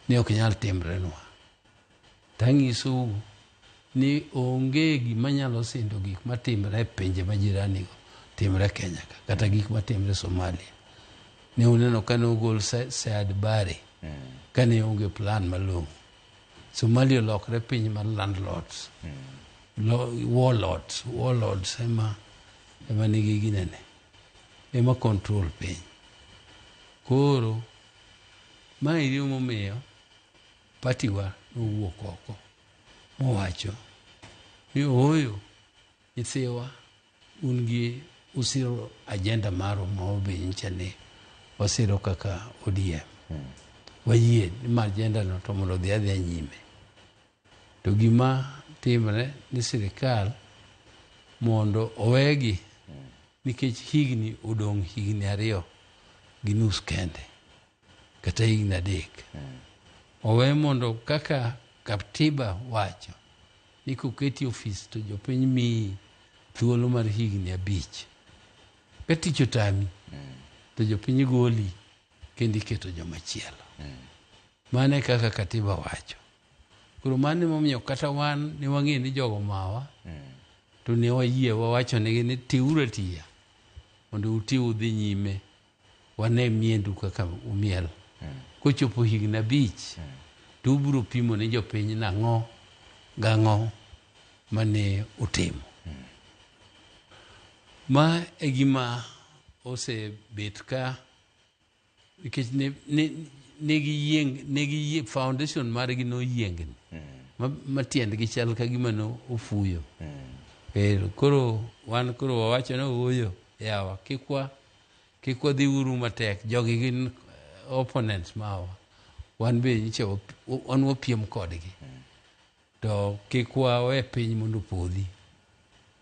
Ni ok nyal timrenwa. Tanyisou ni onge gima nyalo sindo gik matimre e pinje majirani go timre Kenya ka, kata gik matimre Somalia. Ne uneno kane ogol Siad Barre kane onge plan malong'o. Somalia olokre piny mar landlords, warlords ema nigi ginene, ema control piny. Koro ma eri momiyo party wa nowuok oko mowacho ni ooyo, nyithiwa, un gi usiro agenda marwa ma wabe nyicha ni wasiro kaka ODM. Wayie ni ma agenda no to mondo odhi adhiya nyime. To gima timre ni sirikal mondo owegi nikech higni odong' higni 2.5 kende kata higni 3. Owe mondo kaka katiba wacho ni koketi ofis to jopiny miyi thuolo mar higni 5. Ka tich otami to jopiny goli kendo iketo jomachielo. Mano e kaka katiba wacho. Koro mano emomiyo kata wan ne wang'e ni jogo mawa to ne wayie wawacho negi ni tiuru atiya mondo uti udhi nyime wane miendu kaka umiel. Kochopo higni 5 to ubiro pimo ni jopiny nang'o gang'o mane utimo. Ma e gima osebet ka nikech ne giyieng ne giyie foundation margi noyiengni ma tiendgi chal ka gima no ofuyo. Ero koro wan koro wawacho ni ooyo yawa, kik wadhi uru matek, jogi gin opponents mawa, wan be nyicha wan wapiem kodgi to kik wawe piny mondo opodhi,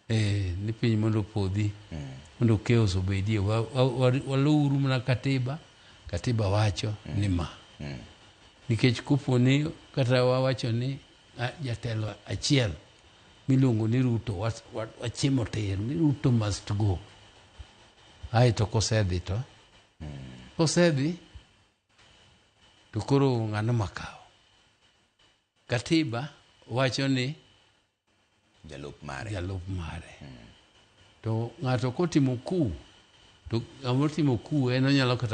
ni piny mondo opodhi mondo chaos obedie. Waluwuru mana katiba. Katiba wacho ni ma nikech kopo ni kata wawacho ni jatelo achiel miluongo ni Ruto wachimo tir ni Ruto must go, aeto kosedhi to kosedhi to koro ng'ano makawo katiba wacho ni jalup mare. Jalup mare. To ng'ato kotimo coup to ng'ama otimo coup en onyalo kata